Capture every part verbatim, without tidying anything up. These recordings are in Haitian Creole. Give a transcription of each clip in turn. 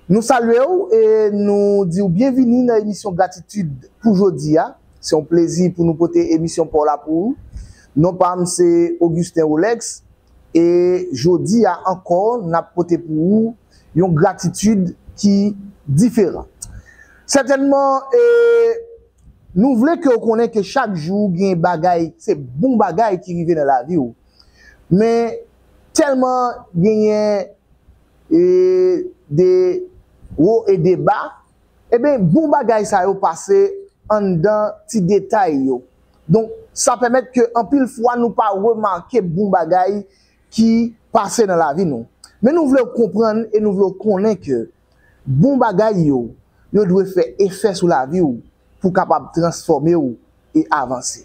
Nou salye w e nou di w byenvini nan emisyon Gratitid pou jodi a. Se yon plezi pou nou pote emisyon pa w la pou ou. Non pa m se Augustin Rolex e jodi a ankò n ap pote pou ou yon gratitid ki diferan. Sètènman, e, nou vle ke w konnen ke chak jou gen bagay, se bon bagay ki rive nan lavi w. Men tèlman genyen e de wo e de ba, eben, bon bagay sa yo pase anndan ti detay yo. Donk, sa pèmèt ke anpil fwa nou pa remake bon bagay ki pase nan lavi nou. Men nou vle w konprann e nou vle w konnen ke bon bagay yo, yo dwe fè efè sou lavi w pou kapab transfòme w e avanse.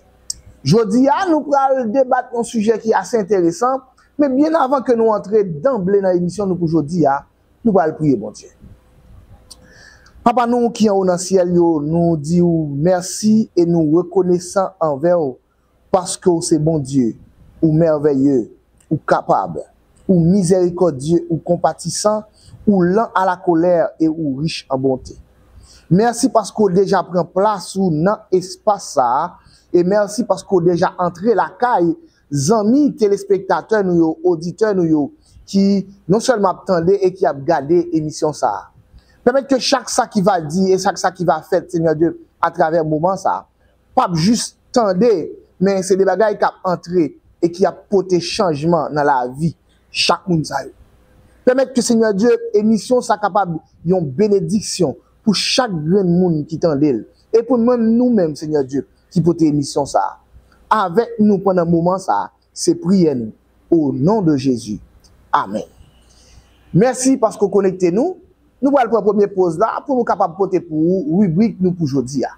Jodi a, nou pral debat yon sijè ki ase enteresan, men byen avan ke nou antre danble nan emisyon nou pou jodi a, nou pral priye Bondye. Papa nou ki anwo nan syèl yo, nou di w mèsi e nou rekonesan anvè w paske w se Bondye, ou mèvèye, ou kapab, ou mizèrikòdye, ou konpatisan, ou lan a la kolè e ou rich an bonte. Mèsi paske w deja pran plas ou nan espas sa a, e mèsi paske w deja antre lakay zanmi telespektatè nou yo, oditè nou yo, ki non sèlman ap tande e ki ap gade emisyon sa a. Pèmèt ke chak sa ki va di e chak sa ki va fèt, Senyè Dye, atravè moman sa a, p ap jis tande, men se de bagay k ap antre e ki ap pote chanjman nan lavi chak moun sa yo. Pèmèt ke, Senyè Dye, emisyon sa kapab yon benediksyon pou chak grenn moun ki tande l. E pou menm nou menm, Senyè Dye, ki pote emisyon sa a. Avèk nou pandan moman sa a, se priyè n, o non de Jezi. Amèn. Mèsi paske w konekte nou. Nou pral pran premye poz la pou nou kapab pote pou ou ribrik nou pou jodi a.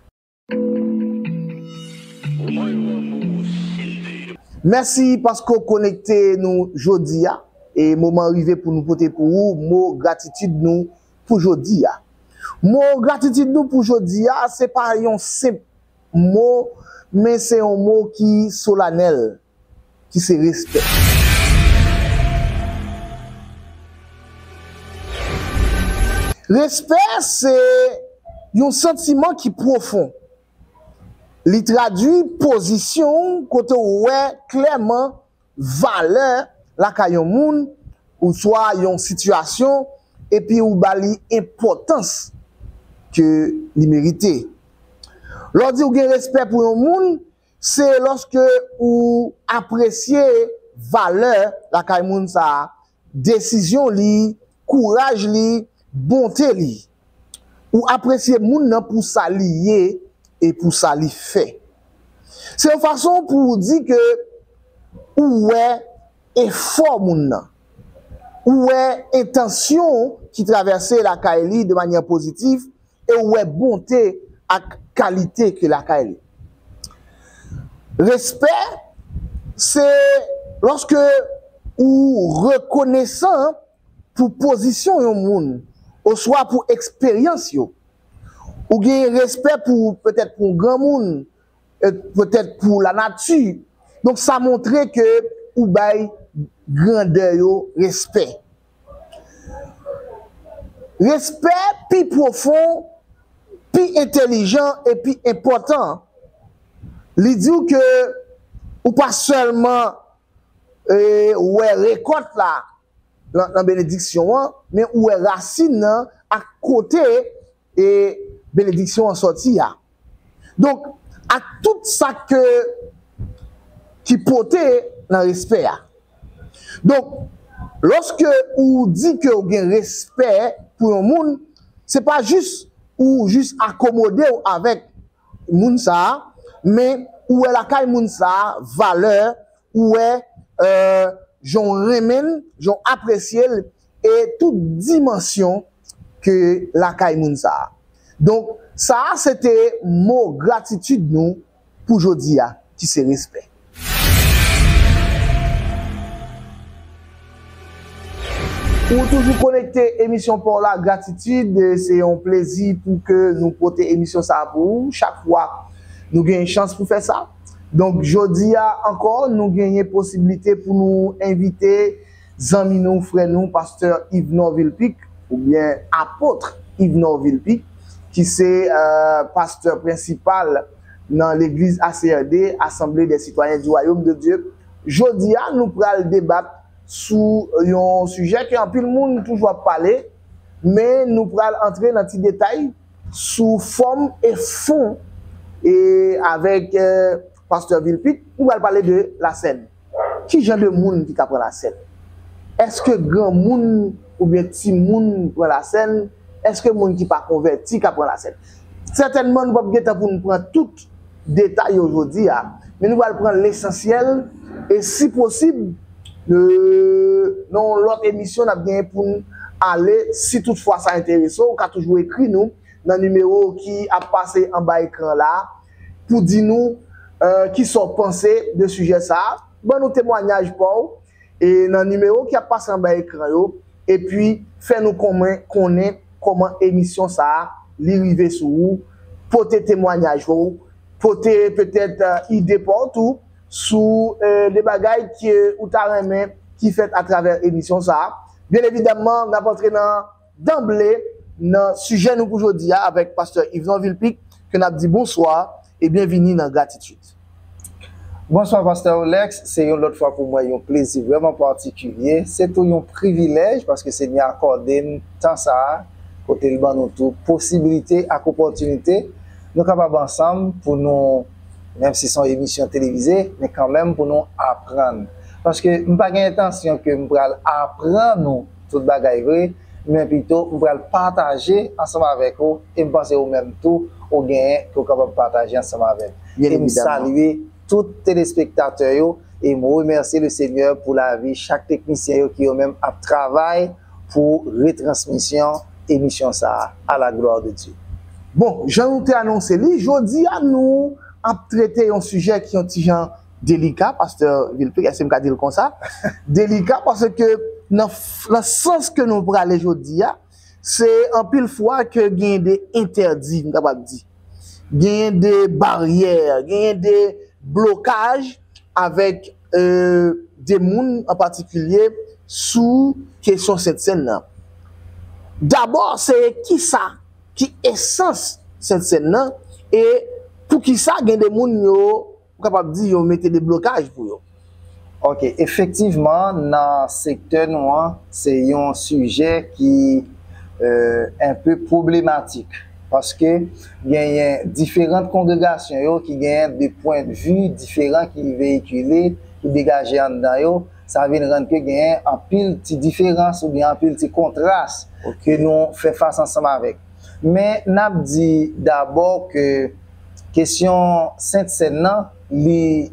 Mèsi paske w konekte nou jodi a. E moman rive pou nou pote pou ou mo gratitid nou pou jodi a. Mo gratitid nou pou jodi a, se pa yon senp mo, men se yon mo ki solanèl, ki se respè. Respè se yon santiman ki pwofon. Li tradui pozisyon w kote w wè klèman valè lakay yon moun oswa yon sitiyasyon, epi ou ba li enpòtans ke li merite. Lè w di w gen respè pou yon moun, se lòske ou apresye valè lakay moun sa a, desizyon li, kouraj li, bonte li. Ou apresye moun nan pou sa li ye e pou sa li fè. Se yon fason pou w di ke ou wè efò moun nan. Ou wè entansyon ki travèse lakay li de manyè pozitif e ou wè bonte ak kalite ki lakay li. Respè, se lòske ou rekonesan pou pozisyon yon moun, oswa pou eksperyans yo. Ou gen respè pou, petèt pou yon granmoun, e, petèt pou lanati. Donk, sa montre ke ou bay grandè yo respè. Respè pi pwofon, pi entèlijan e pi enpòtan. Li di w ke ou pa sèlman, e, wè rekòt la nan, nan benediksyon an, men ou wè rasin nan ak kote e benediksyon an sòti a. Donk, ak tout sa ke, ki pote nan respè a. Donk, lòske ou di ke ou gen respè pou yon moun, se pa jis ou jis akomode w avèk moun sa a, men ou wè lakay moun sa a valè, ou wè, e, jan w renmen l, jan w apresye l, e tout dimansyon ke lakay moun sa a. Donk, sa a se te mo gratitid nou pou jodi a, ki se respè. Ou toujou konekte emisyon pa w la, Gratitid. Se yon plezi pou ke nou pote emisyon sa a pou ou. Chak fwa nou gen chans pou fè sa. Donk, jodi a ankò, nou genyen posiblite pou nou envite zanmi nou, frè nou, pastè Yvenor Vilpique, oubyen apot Yvenor Vilpique, ki se, euh, pastè prensipal nan legliz A C R D, Assemblée des Citoyens du Royaume de Dieu. Jodi a, nou pral debat sou yon sijè ke anpil moun toujou ap pale, men nou pral antre nan ti detay sou fòm e fon, e avèk, euh, pastè Vilpique, nou pral pale de lasèn. Ki jan de moun ki ka pran lasèn? Èske granmoun oubyen timoun pran lasèn? Èske moun ki pa konvèti ka pran lasèn? Sètènman, nou p ap gen tan pou nou pran tout detay yo jodi a, men nou pral pran lesansyèl, e si posib, euh, nan yon lòt emisyon, n ap genyen pou n ale, si toutfwa sa enterese w, ou ka toujou ekri nou nan nimewo ki ap pase anba ekran la, pou di nou, euh, kisa w panse de sijè sa a. Ban nou temwayaj pa w, e nan nimewo ki ap pase anba ekran yo, epi fè nou konnen, konnen kòman emisyon sa a, li rive sou ou, pote temwayaj ou, pote petèt, euh, ide pa w tou sou, euh, de bagay ke ou ta renmen ki fèt atravè emisyon sa a. Byen evidaman, n ap antre nan danble nan sijè nou pou jodi a avèk pastè Yvenor Vilpique, ke n ap di bonswa e byenvini nan Gratitid. Bonswa, pastè Olex. Se yon lòt fwa pou mwen yon plezi vrèman patikilye. Se tou yon privilèj paske Senyè a akòde m tan sa a, kote l ban nou tou posiblite ak opòtinite nou kapab ansanm pou nou, menm si se yon emisyon televize, men kanmenm pou nou aprann. Paske m pa gen entansyon ke m pral aprann ou tout bagay vre, men pito m pral pataje ansanm avèk ou, e m panse ou menm tou, ou genyen ke w kapab pataje ansanm avè m. Byen evidaman. E m salye tout telespektatè yo, e m remèsye le Senyè pou lavi chak teknisyen yo ki yo menm ap travay pou retransmisyon emisyon sa a, à la gloire de Dieu. Bon, jan nou te anonse li, jodi a nou ap trete yon sijè ki yon ti jan delika, pastè Vilpique, èske m ka di l konsa? Delika, paske nan, nan sans ke nou prale jodi a, se anpil fwa ke gen de entèdi, m kapab di. Genyen de baryè, genyen de blokaj avèk, euh, de moun an patikilye sou kesyon Sentsèn nan. Dabò, se kisa ki esans Sentsèn nan, e poukisa gen de moun yo, ou kapab di, yo mete de blokaj pou yo? Ok, efektivman, nan sektè nou an, se yon sijè ki, euh, un peu pwoblematik. Paske genyen diferan kongregasyon yo ki genyen de pwendvi diferan ki veyikile, ki degaje anndan yo. Sa vin rann ke genyen anpil ti diferans oubyen anpil ti kontras, ok, ke nou fè fas ansanm avèk. Men n ap di dabò ke kesyon Sentsèn nan, li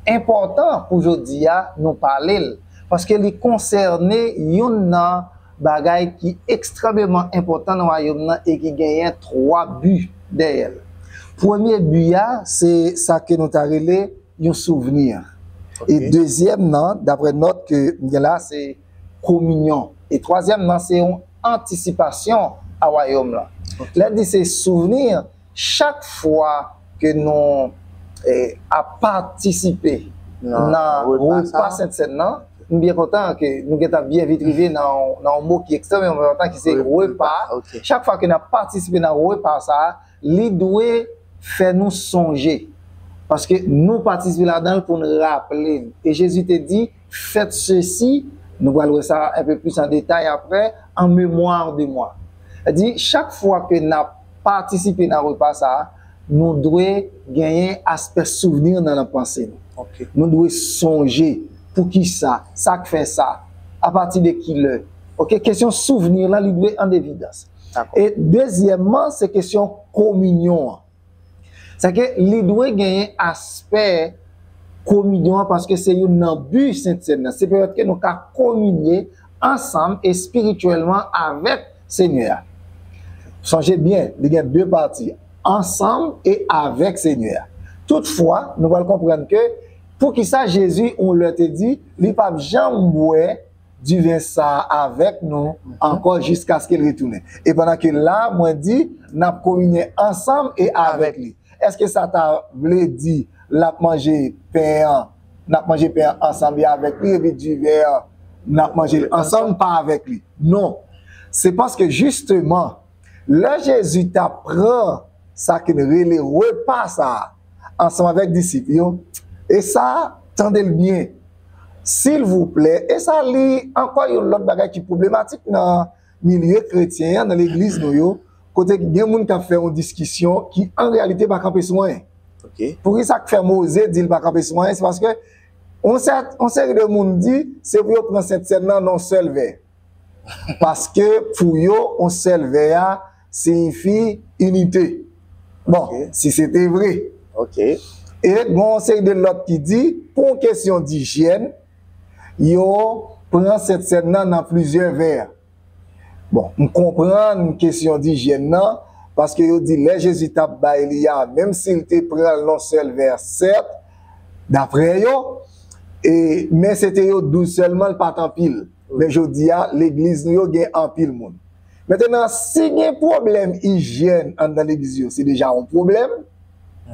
enpòtan pou jodi a nou pale l, paske li konsène youn nan bagay ki ekstrèmeman enpòtan nan wayòm nan e ki genyen twa bi dèyè l. Premye bi a, se sa ke nou ta rele yon souvni. Ok. E dezyèm nan, daprè nòt ke m gen la, se kominyon. E twazyèm nan, se yon antisipasyon a wayòm lan. Ok. Lè l di se souvni, chak fwa ke nou, eh, ap patisipe nan, nan repa sa, repa Sentsèn nan, m byen kontan ke nou gentan byen vit rive nan, nan yon mo ki ekstrèmeman enpòtan, ki se repa. Repa, ok. Chak fwa ke n ap patisipe nan repa sa a, li dwe fè nou sonje. Paske nou patisipe ladan l pou n raple n. E Jezi te di, faites ceci, nou pral wè sa un peu plus en détail après, en mémoire de moi. Sa di, chak fwa ke n ap patisipe nan repa sa a, nou dwe genyen aspè souvni nan, nan panse nou. Ok. Nou dwe sonje poukisa, sa k fè sa, apati de ki lè. Ok, kesyon souvni lan, li dwe an evidans. Dakò. E dezyèmman, se kesyon kominyon an. Sa ke li dwe genyen aspè kominyon an, paske se youn nan bi Sentsèn nan. Se pèmèt ke nou ka kominye ansanm espirityèlman avèk Senyè a. Sonje byen, li gen de pati, ansanm e avèk Senyè a. Toutfwa, nou pral konprann ke poukisa Jezi, yon lè, te di, li p ap janm bwè diven sa a avèk nou ankò jiskaske l retounen. E pandan ke la, mwen di, n ap kominye ansanm e avèk li. Èske sa ta vle di l ap manje pen an, n ap manje pen an ansanm e avèk li, epi diven an, n ap manje l ansanm, pa avèk li? Non. Se paske jisteman, lè Jezi t ap pran sa ke n rele repa sa a ansanm avèk disip yo, e sa, tande l byen, silvouplè, e sa li ankò yon lòt bagay ki pwoblematik nan milye kretyen an, nan legliz nou yo, kote gen moun k ap fè yon diskisyon ki an reyalite pa kanpe sou anyen. Poukisa k fè m oze di l pa kanpe sou anyen? Se paske yon sèt, yon seri de moun di se pou yo pran Sentsèn nan nan yon sèl vè. Paske pou yo, yon sèl vè a siyifi inite. Bon, si se te vre. E gen yon seri de lòt ki di, pou yon kesyon dijyèn, yo pran Sentsèn nan nan plizyè vè. Bon, m konprann kesyon dijyèn nan, paske yo di lè Jezi t ap bay li a, menm si l te pran l nan yon sèl vè, sèt, daprè yo, e, men se te yo douz sèlman, l pa t anpil. Men jodi a, legliz nou yo gen anpil moun. Mentenan, si gen pwoblèm ijyèn anndan legliz yo, se deja yon pwoblèm,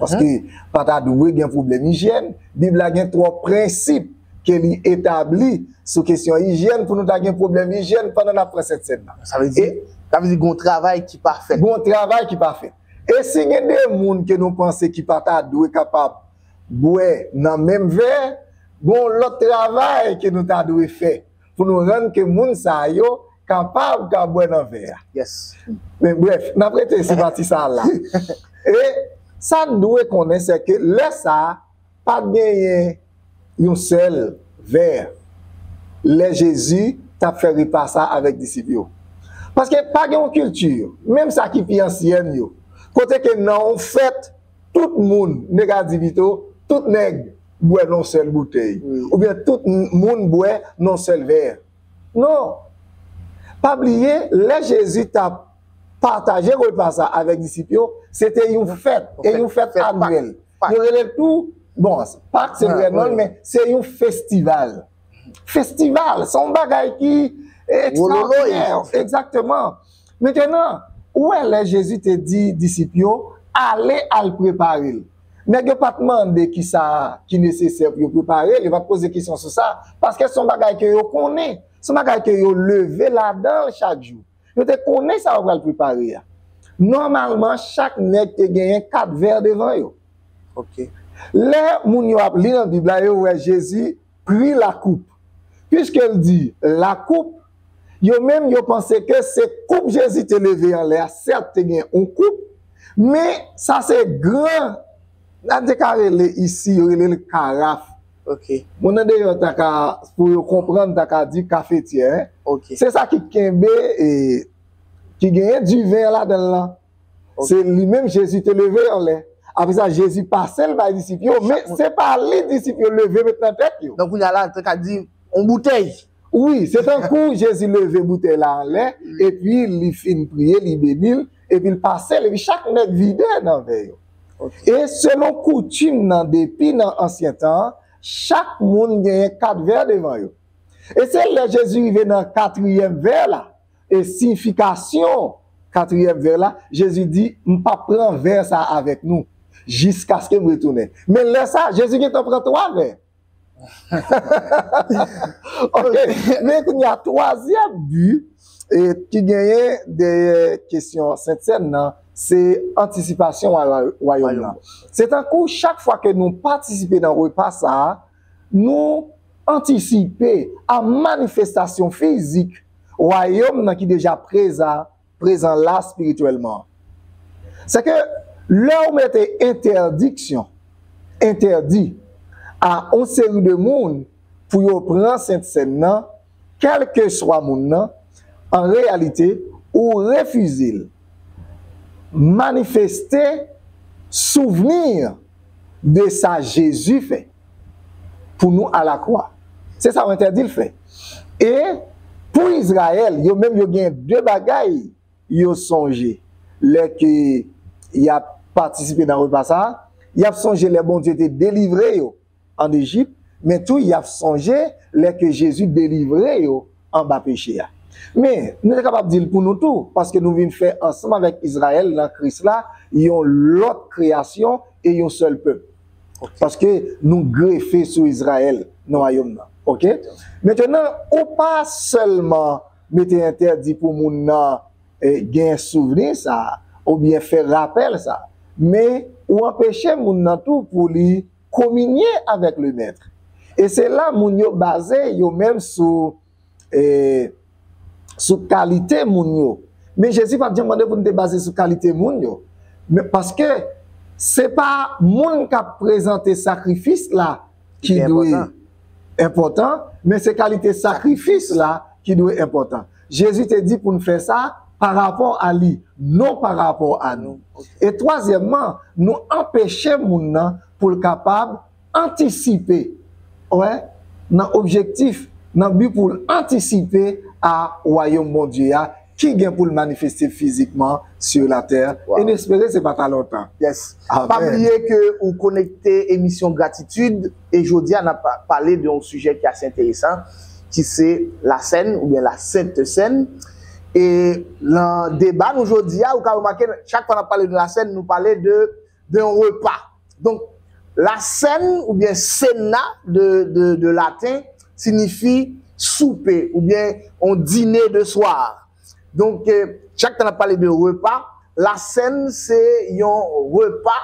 paske pa ta dwe gen pwoblèm ijyèn. Bib la gen twòp prensip ke li etabli sou kesyon ijyèn pou nou ta gen pwoblèm ijyèn pandan n ap pran Sentsèn nan. Sa vle di, sa vle di gon travay ki pa fèt. Gon travay ki pa fèt. E si gen de moun ke nou panse ki pa ta dwe kapab bwè nan menm vè, gon lòt travay ke nou ta dwe fè pou nou rann ke moun sa yo kapab ka bwè nan vè a. Men brèf, n ap rete sou pati sa a la. E sa n dwe konnen, se ke lè sa a, pa t genyen yon sèl vè lè Jezi t ap fè repa sa avèk disip yo. Paske pa gen yon kilti, menm sa ki pi ansyèn yo, kote ke nan yon fèt, tout moun, nèg a di pito, tout nèg bwè nan yon sèl boutèy, oubyen tout moun bwè nan yon sèl vè. Non. Pa bliye, lè Jezi t ap pataje repa sa avèk disip yo, se te yon fèt, e yon fèt anyèl. Yo rele l tou, bon, Pak se vrè non l, men se yon festival. Festival, se yon bagay ki ekstraòdinè. Egzakteman. Mentenan, ou wè lè Jezi te di disip yo, ale al prepare l. Nèg yo pa t mande ki sa ki nesesè pou yo prepare l, yo pa t poze kesyon sou sa, paske se yon bagay ke yo konnen, se yon bagay ke yo leve ladan l chak jou. Yo te konnen sa yo pral prepare a. Nòmalman, chak nèg te genyen kat vè devan yo. Lè moun yo ap li nan Bib la, yo wè Jezi pri la coupe. Piske l di la coupe, yo menm yo panse ke se koup Jezi te leve anlè a, sèt te gen yon koup, men sa se gran, n a te ka rele isi, yo rele l karaf. Moun nan deyò ta ka, pou yo konprann, ta ka di kafetyè. Se sa ki kenbe, e, ki genyen diven an ladan l lan. Se li menm Jezi te leve anlè. Apre sa, Jezi pase l bay disip yo, men se pa li disip yo leve met nan tèt yo. Donk, kounye a la, te ka di, yon boutèy. Wi, se tankou Jezi leve boutèy la anlè, epi li fin priye, li beni l, epi l pase l, epi chak nèg vide nan vè yo. E selon koutim nan, depi nan ansyen tan an, chak moun genyen kat vè devan yo. E se lè Jezi rive nan katriyèm vè la, e siyifikasyon katriyèm vè la, Jezi di, "M p ap pran vè sa a avèk nou, jiskaske m retounen." Men lè sa a, Jezi gentan pran twa vè. Ok, men kounye a, twazyèm bi, e, ki genyen dèyè kesyon Sentsèn nan, se antisipasyon wa-, wayòm nan. Se tankou chak fwa ke nou patisipe nan repa sa a, nou antisipe a manifestasyon fizik wayòm nan ki deja preza-, prezan la espirityèlman. Se ke lè w mete entèdiksyon, entèdi a yon seri de moun pou yo pran Sentsèn nan, kèlkeswa moun nan, an reyalite, ou refize l. Manifeste souvni de sa Jezi fè pou nou alakwa. Se sa w entèdi l fè. E pou Izrayèl, yo menm yo gen de bagay yo sonje lè ke y ap patisipe nan repa sa a. Y ap sonje lè Bondye te delivre yo an Ejip, men tou y ap sonje lè ke Jezi delivre yo anba peche a. Men, nou te kapab di l pou nou tou, paske nou vin fè ansanm avèk Izrayèl nan Kris la, yon lòt kreyasyon e yon sèl pèp. Paske nou grefe sou Izrayèl nan wayòm nan. Ok? Mentenan, ou pa sèlman mete entèdi pou moun nan, eh, gen souvni sa, oubyen fè rapèl sa. Men, ou anpeche moun nan tou pou li kominye avèk Lemèt. E se la moun yo baze yo menm sou, eh, sou kalite moun yo. Men Jezi pa t janm mande pou n te baze sou kalite moun yo. Men paske se pa moun k ap prezante sakrifis la ki dwe enpòtan, men se kalite sakrifis la ki dwe enpòtan. Jezi te di pou n fè sa pa rapò a li, non pa rapò a nou. E twazyèmman, nou anpeche moun nan pou l kapab antisipe, wè, nan objektif, nan bi pou l antisipe a wayòm Bondye a, ki gen pou l manifeste fizikman sur la terre. E n espere se pa ta lontan. Yes. Pa bliye ke ou konekte emisyon Gratitid, e jodi a n ap pa- pale de yon sijè ki ase enteresan, ki se la Sèn oubyen la Sent Sèn. E nan deba nou jodi a, ou ka remake, chak fwa n ap pale de la Sèn, nou pale de, de yon repa. Donk, la Sèn oubyen Cena de, de, de laten siyifi soupe oubyen yon dine de swa. Donk, eh, chak tan n ap pale de repa, la Sèn se yon repa,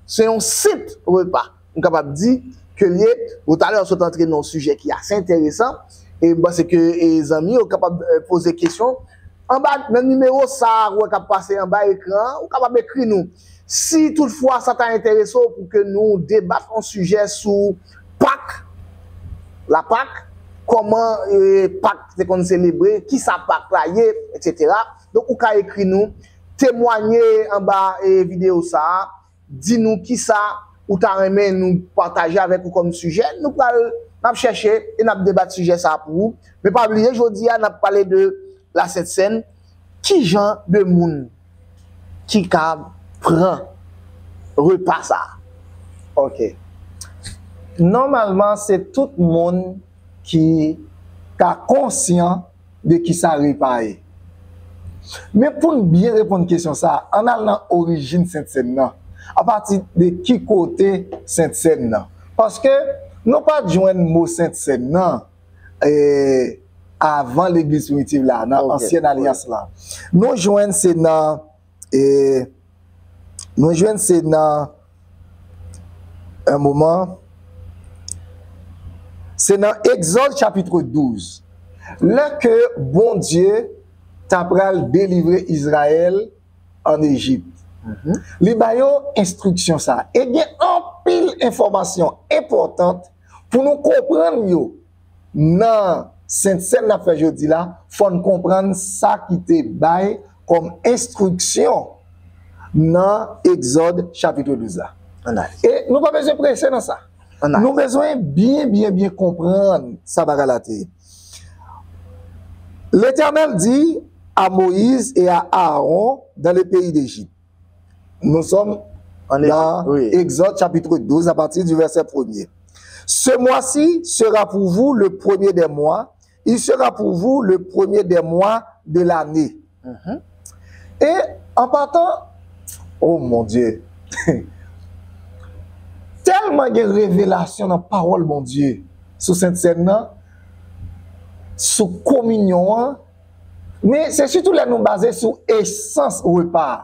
se yon sent repa. Nou kapab di ke l ye, bon, talè w sot antre nan yon sijè ki ase enteresan, e m panse ke, e, zanmi yo kapab, eh, poze kesyon anba nan nimewo sa a, ou wè k ap pase anba ekran an, ou kapab ekri nou. Si toutfwa sa ta enterese w pou ke nou debat yon sijè sou Pak, la Pak, kòman, eh, Pak te konn selebre, kisa Pak la ye, etsetera. Donk, ou ka ekri nou, temwanye anba, eh, videyo sa a, di nou kisa ou ta renmen nou pataje avèk ou kòm sijè. Nou pral, n ap chèche e n ap debat sijè sa a pou ou. Men pa bliye, jodi a, n ap pale de la Sent Sèn. Ki jan de moun ki ka pran repa sa a? Ok. Nòmalman, se tout moun ki ka konsyan de kisa repa ye. Men pou n byen reponn kesyon sa a, ann al nan orijin Sent Sèn nan. Apati de ki kote Sent Sèn nan? Paske nou pa t jwenn mo Sent Sèn nan, eh, avan legliz primitiv la, nan Ansyèn Alyans la. Nou jwenn se nan, eh, nou jwenn se nan, un moment, se nan Egzòd chapit douz. Lè ke Bondye ta pral delivre Izrayèl an Ejip, li ba yo enstriksyon sa. E gen anpil enfòmasyon enpòtan pou nou konprann yo nan Sent Sèn n ap fè jodi la, fò n konprann sa ki te bay kòm enstriksyon nan Egzòd chapit douz la. Ann ale. E nou pa bezwen prese nan sa. Ann ale. Nou bezwen byen, byen, byen konprann sa bagay la te ye. L'Éternel dit à Moïse et à Aaron dans le pays d'Égypte. Nous sommes dans Exode chapitre douze, à partir du verset premier. Ce mois-ci sera pour vous le premier des mois, il sera pour vous le premier des mois de l'année. E an patan, oh mon Dieu, tèlman gen revelasyon nan pawòl Bondye sou Sent Sèn nan, sou kominyon an, men se sitou lè nou baze sou esans repa a,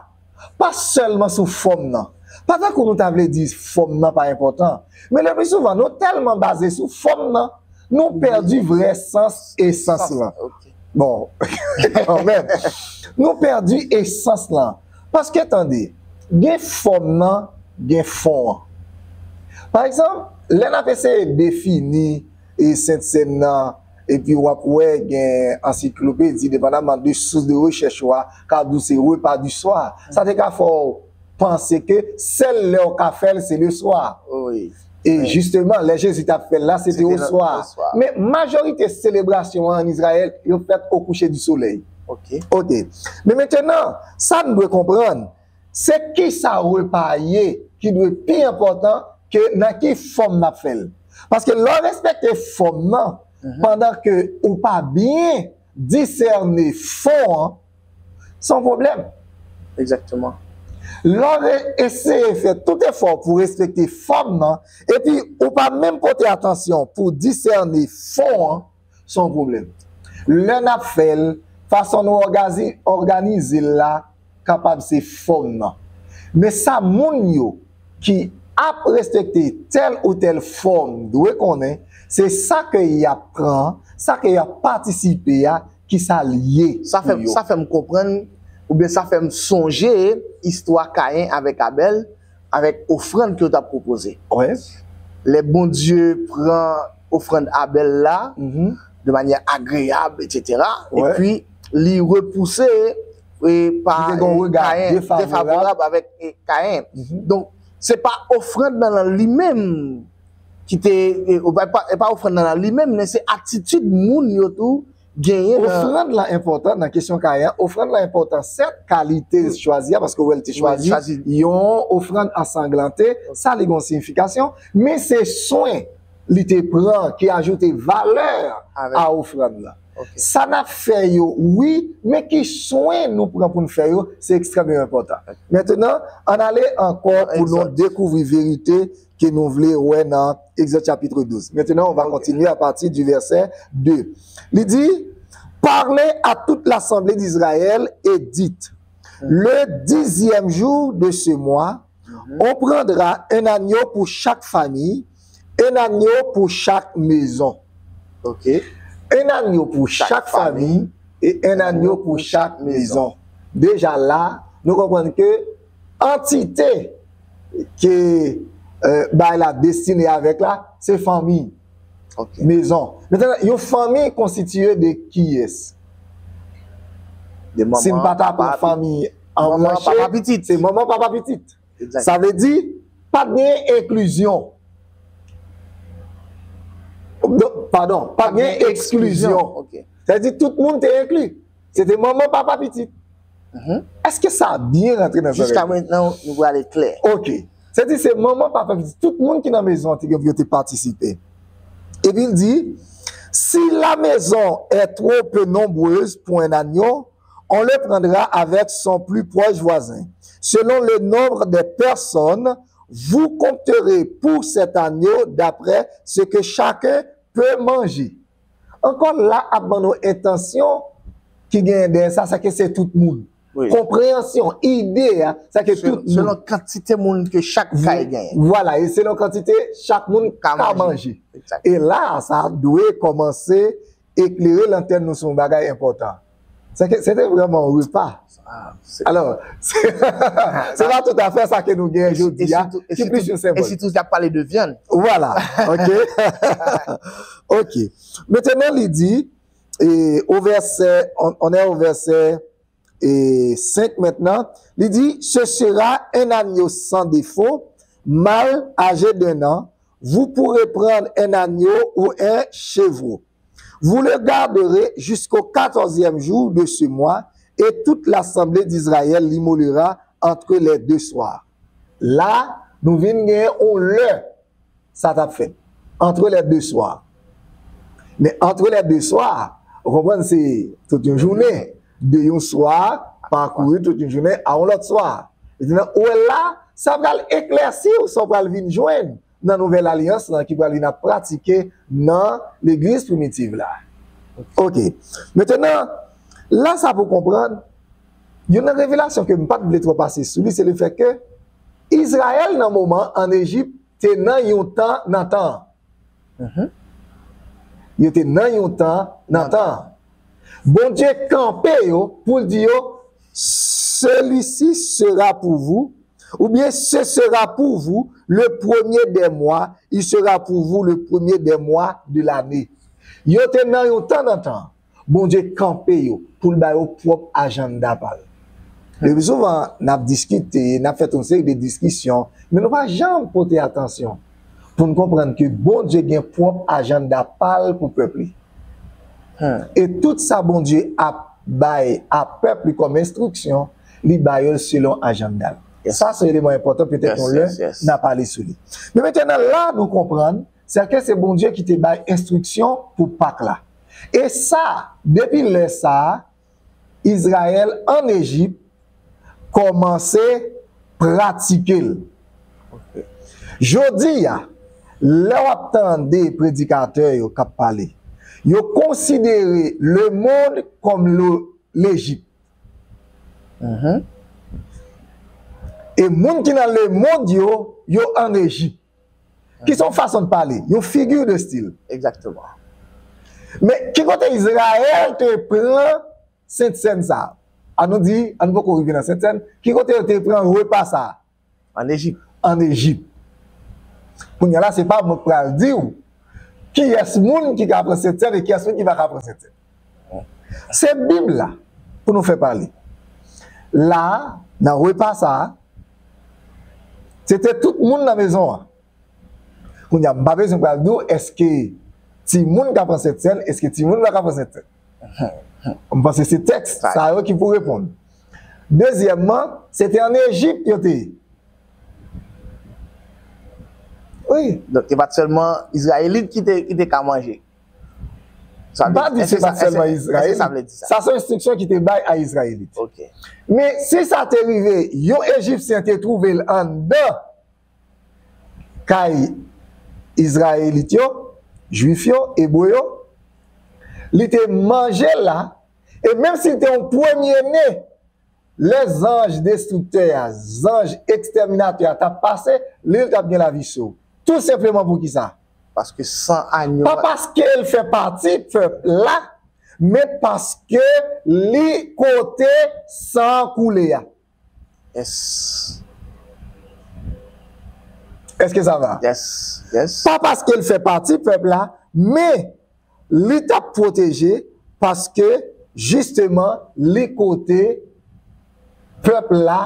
pa sèlman sou fòm nan. Pa tankou nou ta vle di fòm nan pa enpòtan, men le pli souvan nou tèlman baze sou fòm nan, nou pèdi vrè sans esans lan. Bon, kanmenm, nou pèdi esans lan. Paske tande, gen fòm nan, gen fon an. Pa egzanp, lè n ap eseye defini e Sent Sèn nan, epi w ap wè gen ansiklopedi, depandaman de sous de rechèch ou a, ka di w se repa di swa. Sa te ka fè w panse ke sèl lè w ka fè l, se le swa. E jisteman, lè Jezi t ap fè l la, se te oswa. Men majorite selebrasyon an ann Izrayèl, yo fèt o kouche di solèy. Ok. Men mentenan, sa n dwe konprann, se kisa repa a ye ki dwe pi enpòtan ke nan ki fòm n ap fè l. Paske lè w respekte fòm nan, pandan ke ou pa byen disène fon an, se yon pwoblèm. Egzakteman. Lè w re- eseye fè tout efò pou w respekte fòm nan, epi ou pa menm pote atansyon pou w disène fon an, se yon pwoblèm. Lè n ap fè l, Fason nou ògazi-, òganize l la kapab se fòm nan. Men sa moun yo ki ap respekte tèl ou tèl fòm dwe konnen, se sa ke y ap pran, sa ke y ap patisipe a, ki sa l ye Sa fè, pou yo. Sa fè m konprann, oubyen sa fè m sonje istwa Kayen avèk Abèl, avèk ofrann ke yo t ap pwopoze. Wè. Lè Bondye pran ofrann Abèl la, Mhm. de manyè agreyab, etsetera, Wè. Epi li repouse e pa Li te gen yon e, rega Kayen, defavorab. Defavorab avèk e, Kayen. Mhm. Donk, se pa ofrann nan, nan li menm ki te, e, pa, pa, pa ofrann nan, nan li menm, men se atitid moun yo tou genyen nan Ofrann lan enpòtan nan kesyon Kayen an. Ofrann lan enpòtan, sèt, kalite l chwazi a, paske w wè l te Wi, chwazi chwazi. Yon ofrann ansanglante, sa li gen yon siyifikasyon, men se swen li te pran ki ajoute valè Avèk. a ofrann lan. Ok. Sa n ap fè yo, wi, men ki swen nou pran pou n fè yo, se ekstrèmman enpòtan. Mentenan, ann ale ankò pou nou Egzòd. dekouvri verite ke nou vle wè nan Egzòd chapit douz. Maintenant, on va Ok. Continuer à partir du verset deux. Li di, Parlez à toute l'assemblée d'Israël et dites, Le dixième jour de ce mois, on prendra un agneau pour chaque famille, un agneau pour chaque maison. Ok. Un agneau pour Chaque chaque famille et un agneau pour chaque maison. Deja la, nou konprann ke antite ke euh, bagay la destine avèk la, se fanmi, Ok. mezon. Mentenan, yon fanmi konstitiye de kiyès? De manman, Si n pa ta pran papa, fanmi an manman, branche, papa, pitit. Se manman, papa, pitit. Exact. Sa vle di, pa t gen enklizyon. Donk, padon, pa t gen eksklizyon. Ok. Sa vle di, tout moun te enkli. Se te manman, papa, pitit. Mhm. Èske sa byen rantre nan zòrèy? Jiska mentnan, nou prale klè. Ok. Sa vle di, se manman, papa, pitit. Tout moun ki nan mezon an te gen pou yo te patisipe. Epi l di, Si la maison est trop peu nombreuse pour un agneau, on le prendra avec son plus proche voisin. Selon le nombre des personnes, vous compterez pour cet agneau d'après ce que chacun peut manger. Ankò la, ap ban nou entansyon ki genyen dèyè sa, sa ke se tout moun. Wi. Konpreyansyon, ide a, sa ke tout Selon, moun. Selon kantite moun ke chak kay genyen. Vwala, e selon kantite chak moun Ka ka manje. Manje. Exact. E la, sa dwe kòmanse eklere lantèn nou sou yon bagay enpòtan. Se ke se te vrèman yon repa. Ah, se- Alò, se se pa tout à fait sa ke nou gen e si- jodi e a, sitou- e ki plis sitou- yon e senbòl. Sitou y ap pale de vyann. Voilà, ok. Ok. Maintenant, li di, et au verset, on, on est au verset et cinq maintenant, li di, Ce sera un agneau sans défaut, mâle âgé d'un an. Vous pourrez prendre un agneau ou un chevreau. Vous le garderez jusqu'au quatorzième jour de ce mois, et toute l'assemblée d'Israël l'immolera entre les deux soirs. La, nou vin gen yon lè sa t ap fèt. Entre les deux soirs. Men entre les deux soirs, ou konprann, se tout yon jounen. De yon swa, pakouri tout yon jounen a yon lòt swa. Li di nan ou wè la, sa pral eklèsi ou sa w pral vin jwenn nan nouvèl alyans lan ki pral vin ap pratike nan legliz primitiv la. Ok. Mentenan, la sa pou konprann, youn nan revelasyon ke m pa t vle twò pase sou li, se le fèt ke Izrayèl nan moman an Ejip te nan yon tan nan tan an. Yo te nan yon tan nan tan an. Bondye kanpe yo pou l di yo, Celui-ci sera pour vous, ou bien ce sera pour vous le premier des mois, il sera pour vous le premier des mois de l'année. Yo te nan yon tan nan tan an. Bondye kanpe yo pou l ba yo pwòp ajanda pa l. Le pi souvan, n ap diskite, n ap fè tout yon seri de diskisyon, men nou pa janm pote atansyon pou n konprann ke Bondye gen pwòp ajanda pa l pou pèp li. E tout sa Bondye ap bay a pèp li kòm enstriksyon, li ba yo l selon ajanda l. Sa se yon eleman enpòtan, petèt yon lè n a pale sou li. Men mentenan la nou konprann, se ke se Bondye ki te bay enstriksyon pou Pak la. E sa, depi lè sa a, Izrayèl ann Ejip kòmanse pratike l. Jodi a, lè w ap tande predikatè yo k ap pale, yo konsidere lemonn kòm le, Lejip. Mhm. E moun ki nan lemonn yo, yo ann Ejip. Ki se yon fason de pale, yon figi de stil. Egzakteman. Men ki kote Izrayèl te pran Sentsèn sa a? Ann nou di, ann nou poko rive nan Sentsèn, ki kote yo te pran repa sa a? Ann Ejip. Ann Ejip. Kounye a la, se pa mwen k pral di w kiyès moun ki ka pran Sentsèn e kiyès moun ki pa ka pran Sentsèn. Se Bib la pou nou fè pale. La a, nan repa sa a, se te tout moun nan mezon an. Kounye a, m pa bezwen pral di w èske timoun ka pran Sentsèn, èske timoun pa ka pran Sentsèn. M panse se tèks sa yo ki pou reponn. Dezyèmman, se te ann Ejip yo te ye. Wi. Donk, se pa t sèlman Izrayelit ki te, ki te ka manje. M pa di se pa t sèlman Izrayelit. Sa se enstriksyon ki te bay a Izrayelit. Men si sa te rive, yon Ejipsyen te twouve l anndan kay Izrayelit yo, Jwif yo, Ebre yo, li te manje l la, e menm si l te yon premye ne, lè zanj destriktè a, zanj ekstèminatè a t ap pase, li, li t ap gen lavi sou. Tou senpleman poukisa? Paske san anyo. Pa paske l fè pati pèp la, men paske li kote san an koule a. Yes. Èske sa va? Yes, yes. Pa paske l fè pati pèp la, men li t ap pwoteje paske jisteman li kote pèp la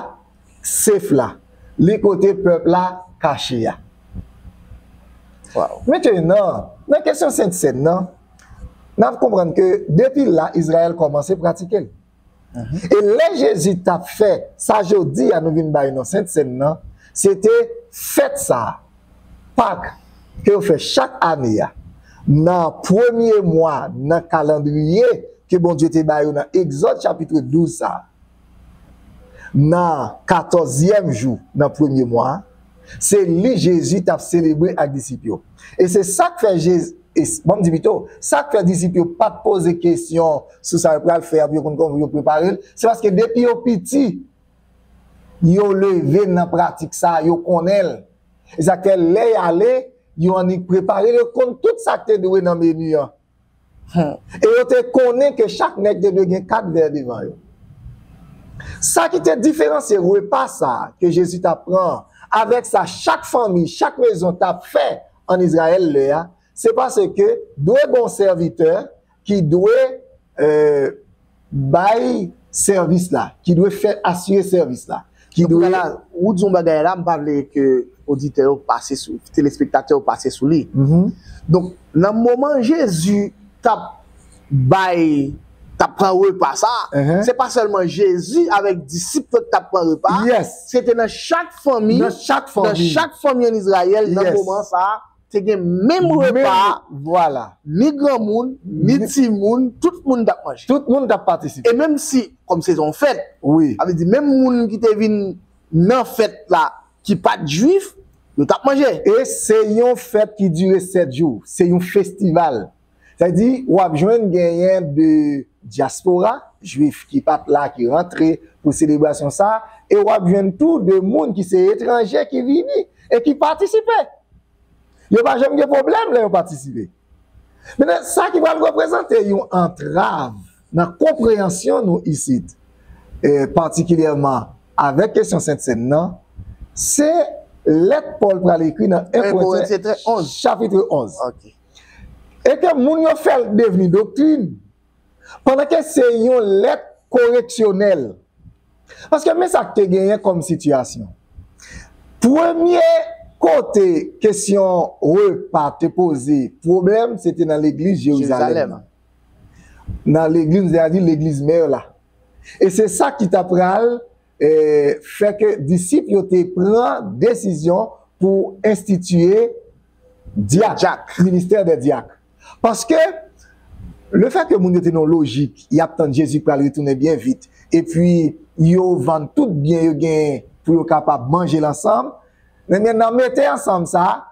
sef la. Li kote pèp la kache a. Wow. Mentenan, nan kesyon Sentsèn nan, n ap konprann ke depi la, Izrayèl kòmanse pratike l. E lè Jezi t ap fè sa jodi a nou vin bay non Sentsèn nan, se te fèt sa a, Pak, ke yo fè chak ane a, nan premye mwa nan kalandriye ke Bondye te ba yo nan Egzòd chapit douz sa a. Nan katòzyèm jou nan premye mwa a, se li Jezi t ap selebre ak disip yo. E se sa k fè Jezi, e s-, bon, m di pito, sa k fè disip yo pa t poze kesyon sou sa yo pral fè a, pou yo konn kòman pou yo prepare l, se paske depi yo piti, yo leve nan pratik sa, yo konnen l. E sa k fè lè y ale, yo annik prepare l, yo konn tout sa k te dwe nan meni an. E yo te konnen ke chak nèg te dwe gen kat vè devan yo. Sa ki te diferansye repa sa a ke Jezi t ap pran avèk sa chak fanmi, chak mezon t ap fè ann Izrayèl lè a, se paske dwe gen yon sèvitè ki dwe, eh, bay sèvis la, ki dwe fè asire sèvis la, ki dwe... Donk, la, ou di yon bagay la, m pa vle ke oditè yo pase sou, telespektatè yo pase sou li. Donk, nan moman Jezi t ap bay, t ap pran repa sa, se pa sèlman Jezi avèk disip yo ki t ap pran repa, se te nan chak fanmi, nan chak fanmi ann Izrayèl, nan moman sa, te gen menm repa, vwala, ni granmoun, ni timoun, tout moun t ap manje. Tout moun t ap patisipe. E menm si, kòm se te yon fèt, sa vle di menm moun ki te vin nan fèt la, ki pa t jwif, yo t ap manje. E se yon fèt ki dire sèt jou. Se yon festival. Sa vle di, w ap jwenn genyen de dyaspora, jwif ki pa t la, ki rantre pou selebrasyon sa, e w ap jwenn tou de moun ki se etranje ki vini e ki patisipe. Yo pa janm gen pwoblèm lè yo patisipe. Mentnan, sa ki pral reprezante yon antrav nan konpreyansyon nou isit, e patikilyèman avèk kesyon Sentsèn nan, se lèt Pòl pral ekri nan en Korentyen chapit onz. E ke moun yo fè l devni doktrin, pandan ke se yon lèt koreksyonèl. Paske men sa k te genyen kòm sitiyasyon. Premye kote kesyon repa te poze pwoblèm, se te nan legliz Jerizalèm nan. Nan legliz, m te ka di legliz mè la. E se sa ki ta pral, eh, fè ke disip yo te pran desizyon pou enstitiye dyak, ministè dè dyak. Paske, lefètke moun yo te nan yon lojik, y ap tann Jezi pral retounen byen vit, epi yo vann tout byen yo genyen pou yo kapab manje l ansanm, ebyen, nan mete ansanm sa,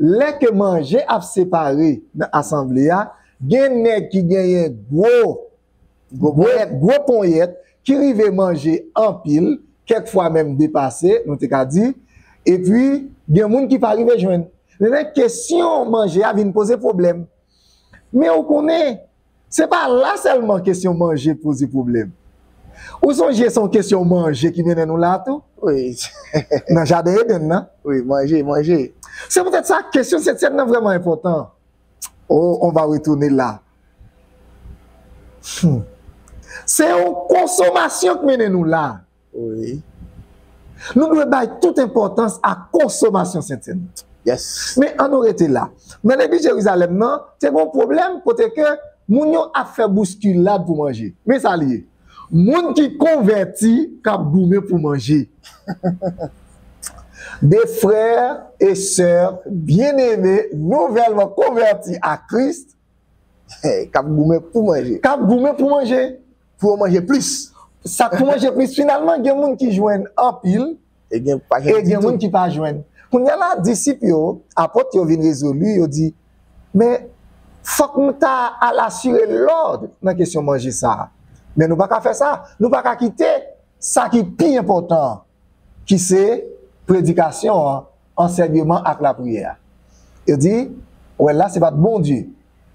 lè ke manje ap separe nan asanble a, gen nèg ki genyen gwo Gwo ponyèt. Gwo ponyèt, ki rive manje anpil, kèk fwa menm depase, nou te ka di, epi gen moun ki pa rive jwenn. Men, men kesyon manje a vin poze pwoblèm. Men ou konnen, se pa la sèlman kesyon manje poze pwoblèm. Ou sonje se yon kesyon manje ki mennen nou la tou? Wi. Nan jaden Edenn nan. Wi, manje, manje. Se poutèt sa, kesyon Sentsèn nan vrèman enpòtan. Oh, on va retourner là. Hmm. Se yon konsomasyon k mennen nou la. Wi. Nou dwe bay tout enpòtans a konsomasyon Sentsèn. Yes. Men ann nou rete la. Nan legliz Jerizalèm nan, te gen yon pwoblèm kote ke moun yo ap fè bouskilad pou manje. Men sa li ye. Moun ki konvèti k ap goumen pou manje. Des frères et sœurs bien-aimés, nouvellement convertis à Christ, k ap goumen pou manje. K ap goumen pou manje. Pou yo manje plis. Sa k pou manje plis, finalman, gen moun ki jwenn anpil, E gen pa e gen moun ki pa jwenn. Kounye a la, disip yo, apot yo vin rezoli, yo di, men fòk nou ta al asire lòd nan kesyon manje sa a. Men nou pa ka fè sa. Nou pa ka kite sa ki pi enpòtan an, ki se predikasyon an, ansèyman ak lapriyè a. Yo di, wè la, se pa t Bondye.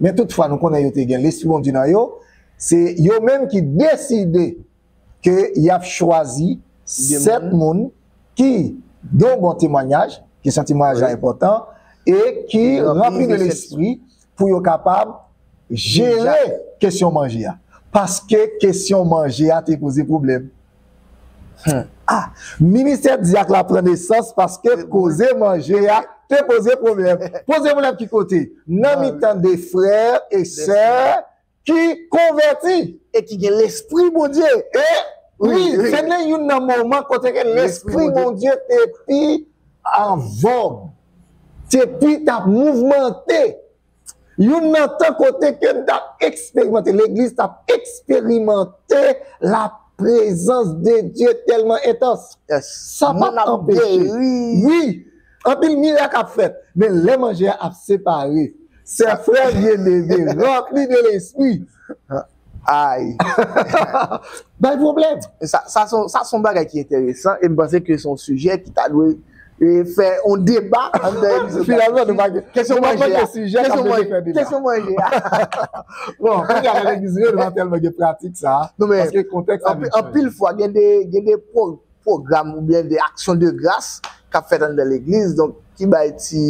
Men toutfwa, nou konnen yo te gen Lespri Bondye nan yo. Se yo menm ki deside ke y ap chwazi sèt moun ki gen yon bon temwayaj, kesyon temwayaj la enpòtan, e ki ranpli de Lespri pou yo kapab jere kesyon manje a. Paske kesyon manje a te poze pwoblèm. Ah, ministè dyak la pran nesans paske koze manje a te poze pwoblèm. Poze pwoblèm ki kote? Nan mitan de frè e sè ki konvèti. E ki gen Lespri Bondye. E, wi, se nan youn nan moman kote ke Lespri Bondye te pi an vòg, te pi t ap mouvmante. Youn nan tan kote ke n t ap eksperimante, legliz t ap eksperimante la prezans de Dye tèlman entans. Sa pa t anpeche. Wi, anpil mirak ap fèt, men lè manje a ap separe, sè frè byeneme, ranpli de Lespri. Ay. Bay pwoblèm. Sa, sa se yon bagay ki enteresan e m panse ke se yon sijè ki ta dwe e fè yon deba anndan legliz. Finalman, nou pa gen kesyon manje a. Kesyon manje a. Kesyon manje a. Bon, kounye a nan legliz yo, nou pa tèlman gen pratik sa. Paske kontèks la vin chanje. Anpil fwa, gen de, gen de pwogram oubyen de aksyon de gras k ap fèt anndan legliz, donk ki bay ti,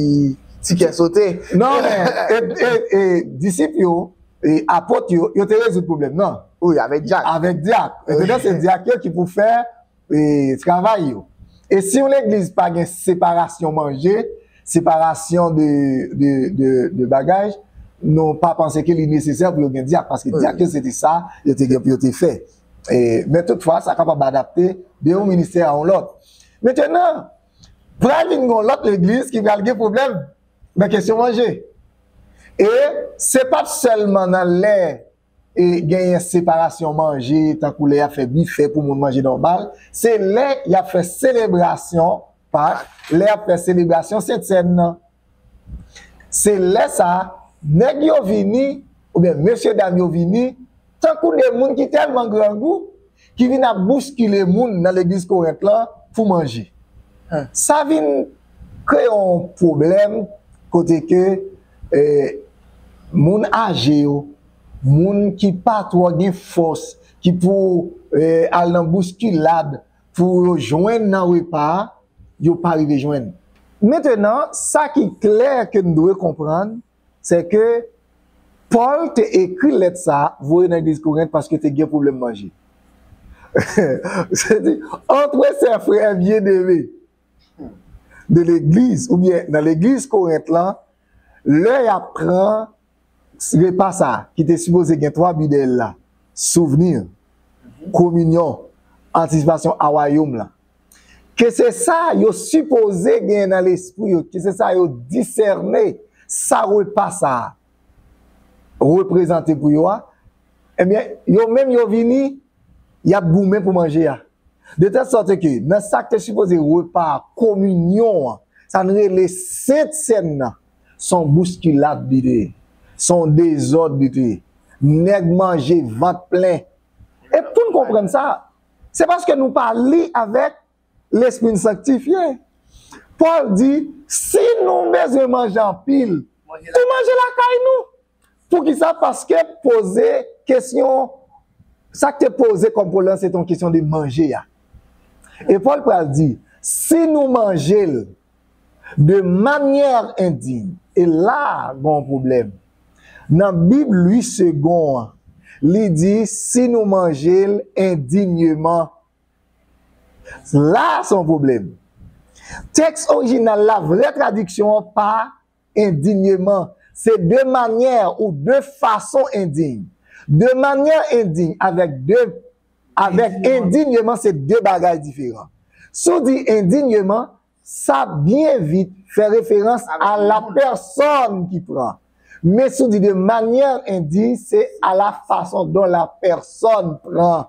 ti kè sote. Non, men, e, e, e, disip yo, e, apot yo, yo te rezoud pwoblèm nan. Wi, avèk dyak. Avèk dyak. Mentnan, se dyak yo ki pou fè e, travay yo. E si yon legliz pa gen separasyon manje, separasyon de, de, de, de bagay, nou pa panse ke li nesesè pou yo gen dyak, paske dyak yo se te sa yo te gen pou yo te fè. E, men toutfwa, sa kapab adapte de yon ministè a yon lòt. Mentnan, pral vin gen yon lòt legliz ki pral gen pwoblèm nan kesyon manje. E se pa t sèlman nan lè e genyen separasyon manje, tankou lè y ap fè bifè pou moun manje nòmal, se lè y ap fè selebrasyon Pak, lè y ap fè selebrasyon Sentsèn nan. Se lè sa a, nèg yo vini, oubyen mesye dam yo vini, tankou de moun ki tèlman grangou, ki vin ap bouskile moun nan legliz Korent lan pou manje. Sa vin kreye yon pwoblèm kote ke, eh, moun aje yo, moun ki pa twò gen fòs, ki pou, eh, al nan bouskilad pou yo jwenn nan repa a, yo pa rive jwenn. Mentnan, sa ki klè ke n dwe konprann, se ke Pòl te ekri lèt sa a, voye nan legliz Korent paske te gen pwoblèm manje. Se di, entre ces frères bien-aimés de l'église, oubyen nan legliz Korent lan, lè y ap pran repa sa a, ki te sipoze gen twa bidèl la, souvni, kominyon, antisipasyon a wayòm lan. Ke se sa yo sipoze gen nan lespri yo, ke se sa yo disène, sa repa sa a reprezante pou yo a, ebyen, yo menm yo vini, y ap goumen pou manje a. De tèl sòt ke nan sa k te sipoze repa kominyon an, sa n rele Sentsèn nan, se yon bouskilad li te ye, se yon dezòd li te ye. Nèg manje vant plen, konprann sa. Se paske nou pa li avèk Lespri n sanktifye. Pòl di, si nou bezwen manje anpil, nou manje lakay nou. Poukisa? Paske poze kesyon, sa k te poze kòm pwoblèm, se te yon kesyon de manje a. E Pòl pral di, si nou manje l de manyè endiy, e la a, gen yon pwoblèm. Nan Bib Louis Segond an, li di, si nou manje l endinyeman, la a, se yon pwoblèm. Tèks orijinal la, vrè tradiksyon an, pa endinyeman. Se de manyè ou de fason endiy. De manyè endiy avèk de, avèk endinyeman, se de bagay diferan. Si w di endinyeman, sa byen vit fè referans a la pèsòn ki pran. Men si w di de manyè endiy, se a la fason dont la pèsòn pran.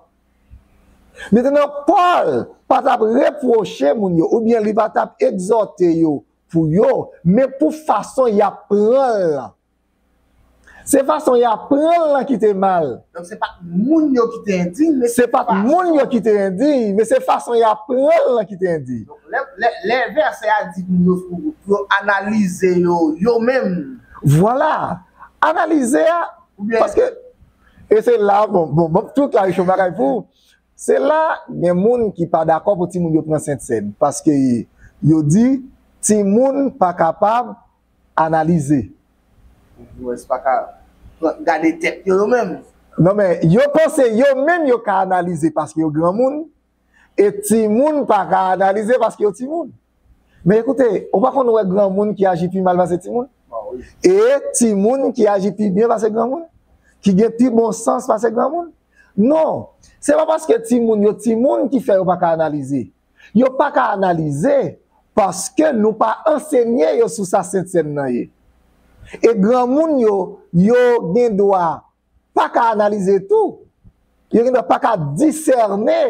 Mentnan, Pòl pa t ap repwoche moun yo, oubyen li pa t ap egzòte yo pou yo, men pou fason y ap pran l lan. Se fason y ap pran l lan ki te mal. Donk, se pa t moun yo ki te endiy, men se pa t moun yo ki te endiy, men se fason y ap pran l lan ki te endiy. Donk, lè, lè, lè vèsè a di moun yo pou, pou yo analize yo, yo menm. Vwala. Analize a, oubyen paske, e se la, bon, bon, bon, tou klarifye yon bagay pou ou. Se la, gen moun ki pa dakò pou timoun yo pran Sentsèn, paske yo di timoun pa kapab analize. Yo pa ka pran, gade tèt yo, yo menm. Non, men yo panse yo menm yo ka analize paske yo granmoun, e timoun pa ka analize paske yo timoun. Men ekoute, ou pa konn wè granmoun ki aji pi mal pase timoun? E timoun ki aji pi byen pase granmoun? Ki gen pi bon sans pase granmoun? Non, se pa paske timoun yo timoun ki fè yo pa ka analize. Yo pa ka analize paske nou pa ansenye yo sou sa Sentsèn nan ye. E granmoun yo, yo gen dwa pa ka analize tou. Yo gen dwa pa ka disène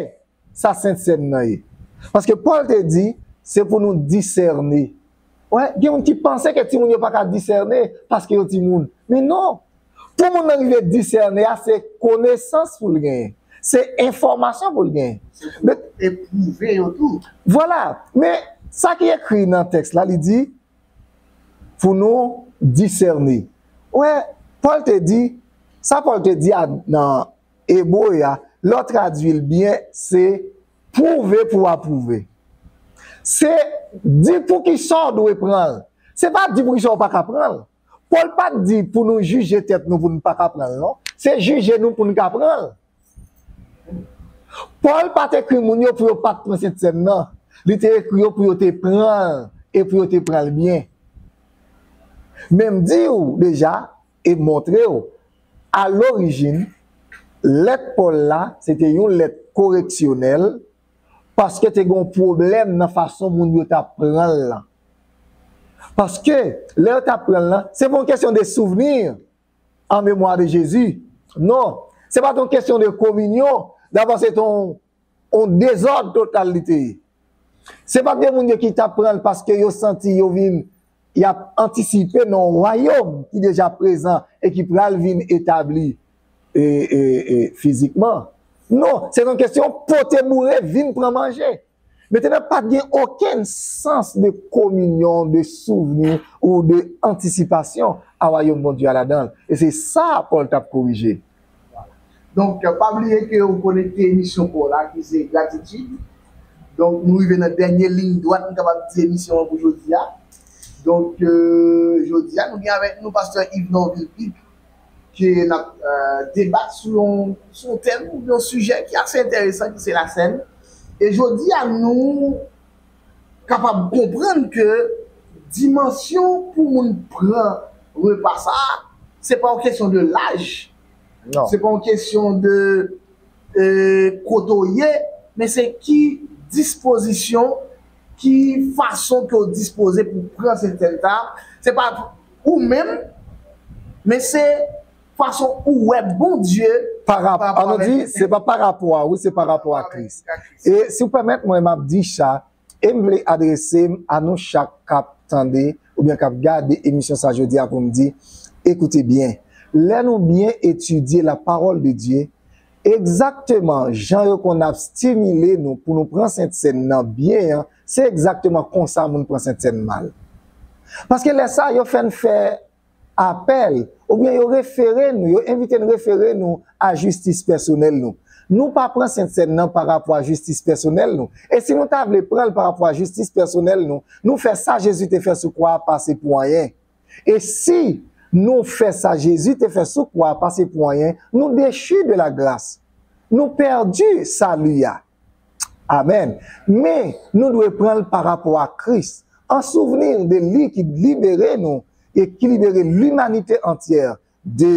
sa Sentsèn nan ye. Paske Pòl te di, se pou nou disène. Wè, gen moun ki panse ke timoun yo pa ka disène paske yo timoun. Men non. Pou moun nan rive disène a, se konesans pou l genyen. Se enfòmasyon pou l genyen. Se pou epwouve yo tou. Vwala. Men sa ki ekri nan tèks la, li di, pou nou disène. Wè, Pòl te di, sa Pòl te di a nan Ebre a, lè w tradui l byen, se pwouve pou w apwouve. Se di poukisa w dwe pran l. Se pa di poukisa w pa ka pran l. Pòl pa t di pou nou jije tèt nou pou n pa ka pran l, non. Se jije nou pou n ka pran l. Pòl pa t ekri moun yo pou yo pa t pran Sentsèn nan. Li te ekri yo pou yo te pran l e pou yo te pran l byen. Men m di w deja, e montre w, a lorijin, lèt Pòl la, se te yon lèt koreksyonèl, paske te gen yon pwoblèm nan fason moun yo t ap pran l lan. Paske, lè yo t ap pran l lan, se pa yon kesyon de souvni, en mémoire de Jésus. Non, se pa t yon kesyon de kominyon, dabò se t yon, yon dezòd total li te ye. Se pa t de moun yo ki t ap pran l paske yo santi yo vin, y ap antisipe nan yon wayòm ki deja prezan e ki pral vin etabli e, e, e, fizikman. Non, se yon kesyon pote boure, vin pran manje. Mentnan, pa t gen okenn sans de kominyon, de souvni ou de antisipasyon a wayòm Bondye a ladan l. E se sa Pòl t ap korije. Donk, pa bliye ke ou konekte emisyon pa w la, ki se gratitid. Donk, nou rive nan dènye liy dwat, nou kapab di emisyon an pou jodi a. Donk, euh, jodi a, nou gen avèk nou pastè Yves Norville Pic, ke n ap, euh, debat sou yon, sou yon tèm, yon sijè ki ase enteresan, ki se lasèn. E jodi a, nou kapab konprann ke dimansyon pou moun pran repa sa a, se pa yon kesyon de laj, non, se pa yon kesyon de, e, kote w ye, men se ki dispozisyon, ki fason ke w dispoze pou pran Sentsèn sa a. Se pa ou menm, men se fason ou wè Bondye pa rap-, pa rapò, an nou di, se pa pa rapò a ou, se pa rapò a Kris. E si w pèmèt mwen, m ap di sa, e m vle adrese m a nou chak k ap tande oubyen k ap gade emisyon sa jodi a pou m di, ekoute byen, lè nou byen etidye la parole de Dieu, Egzakteman jan yo konn ap stimile nou pou nou pran Sentsèn nan byen an, se egzakteman konsa moun pran Sentsèn mal. Paske lè sa, yo fè n fè apèl, oubyen yo refere nou, yo envite n refere nou a jistis pèsonèl nou. Nou pa pran Sentsèn nan pa rapò a jistis pèsonèl nou. E si nou ta vle pran l pa rapò a jistis pèsonèl nou, nou fè sa Jezi te fè sou kwa a pase pou anyen. E si nou fè sa Jezi te fè sou kwa a pase pou anyen, nou dechi de la gras. Nou pèdi sali a. Amèn. Men, nou dwe pran l pa rapò a Kris, an souvni de li ki libere nou e ki libere limanite antyè de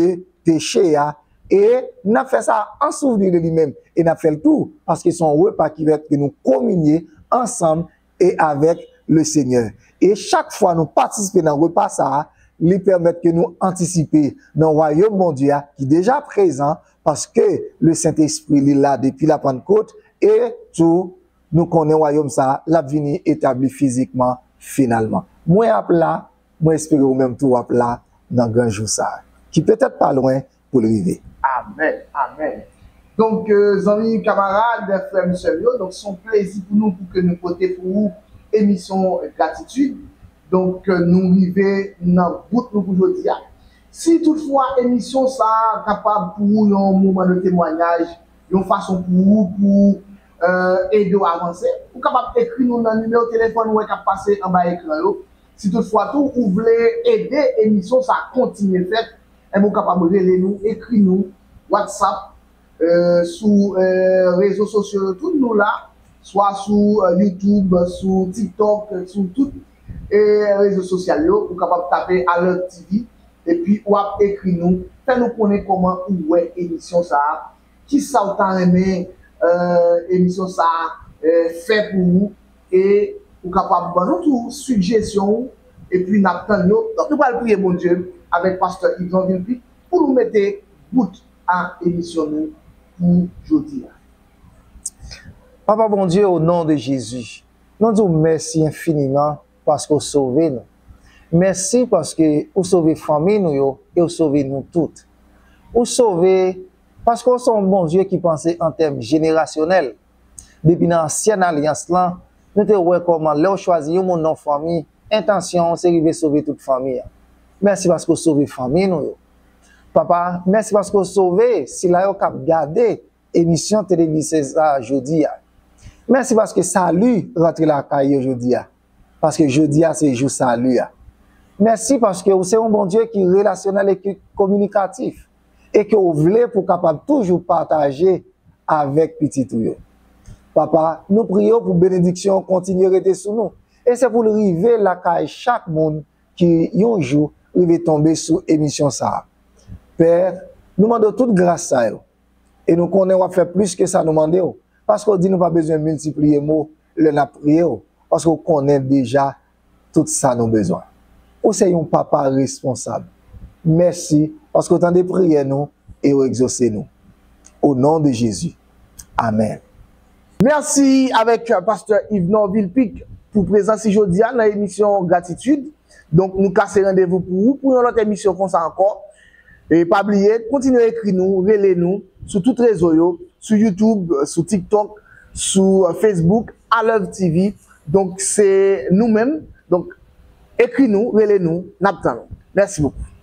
peche a. E n ap fè sa an souvni de li menm. E n ap fè l tou, paske se yon repa ki pèmèt ke nou kominye ansanm e avèk le Senyè. E chak fwa nou patisipe nan repa sa a, li pèmèt ke nou antisipe nan wayòm Bondye a ki deja prezan, paske le Sentespri li la depi la Pannkot, e tou nou konnen wayòm sa a, l ap vini etabli fizikman finalman. Mwen ap la, mwen espere ou menm tou w ap la nan gran jou sa a, ki petèt pa lwen pou l rive. Amèn, amèn. Donk, zanmi, kamarad, frè m, sè m yo, donk se yon plezi pou nou pou ke nou pote pou ou emisyon gratitid. Donk, nou rive nan bout nou pou jodi a. Si toutfwa emisyon sa a kapab pou ou yon moman de temwayaj, yon fason pou ou pou ede w avanse, ou kapab ekri nou nan nimewo telefòn ou wè k ap pase anba ekran yo. Si toutfwa tou ou vle ede emisyon sa a kontinye fèt, enben ou kapab rele nou, ekri nou, WhatsApp, sou rezo sosyo yo, tout nou la, swa sou YouTube, sou TikTok, sou tout rezo sosyal yo, ou kapab tape Alert T V, epi w ap ekri nou, fè nou konnen kòman ou wè emisyon sa a, kisa w ta renmen emisyon sa a fè pou ou, e ou kapab ban nou tou sijesyon ou, epi n ap tann yo. Donk, nou pral priye Bondye avèk pastè Yvon Vilpique pou nou mete bout a emisyon nou pou jodi a. Papa Bondye, o non de Jezi, nou di w mèsi enfiniman paske w sove nou. Mèsi paske ou sove fanmi nou yo e ou sove nou tout. Ou sove paske ou se yon Bondye ki panse an tèm jenerasyonèl. Depi nan ansyèn alyans lan, nou te wè kòman lè w chwazi yon moun nan yon fanmi, entansyon w se rive sove tout fanmi an. Mèsi paske w sove fanmi nou yo. Papa, mèsi paske w sove sila yo k ap gade emisyon televize sa a jodi a. Mèsi paske sali rantre lakay yo jodi a. Paske jodi a se jou sali a. Mèsi paske ou se yon Bondye ki relasyonèl e ki kominikatif, e ke ou vle pou w kapab toujou pataje avèk pitit ou yo. Papa, nou priye w pou benediksyon w kontinye rete sou nou, e se pou l rive lakay chak moun ki yon jou rive tonbe sou emisyon sa a. Pè, nou mande w tout gras sa yo, e nou konnen w ap fè plis ke sa nou mande w, paske w di nou pa bezwen miltipliye mo lè n ap priye w, paske w konnen deja tout sa nou bezwen. Ou se yon papa responsab. Mèsi paske w tande priyè nou e w egzose nou. O non de Jezi. Amèn. Mèsi avèk pastè Yvenor Vilpique pou prezans li jodi a nan emisyon Gratitid. Donk, nou kase randevou pou ou pou yon lòt emisyon konsa ankò. E pa bliye, kontinye ekri nou, rele nou sou tout rezo yo, sou YouTube, sou TikTok, sou Facebook, Alert T V. Donk, se nou menm. Donk, ekri nou, rele nou, n ap tann ou. Mèsi bokou.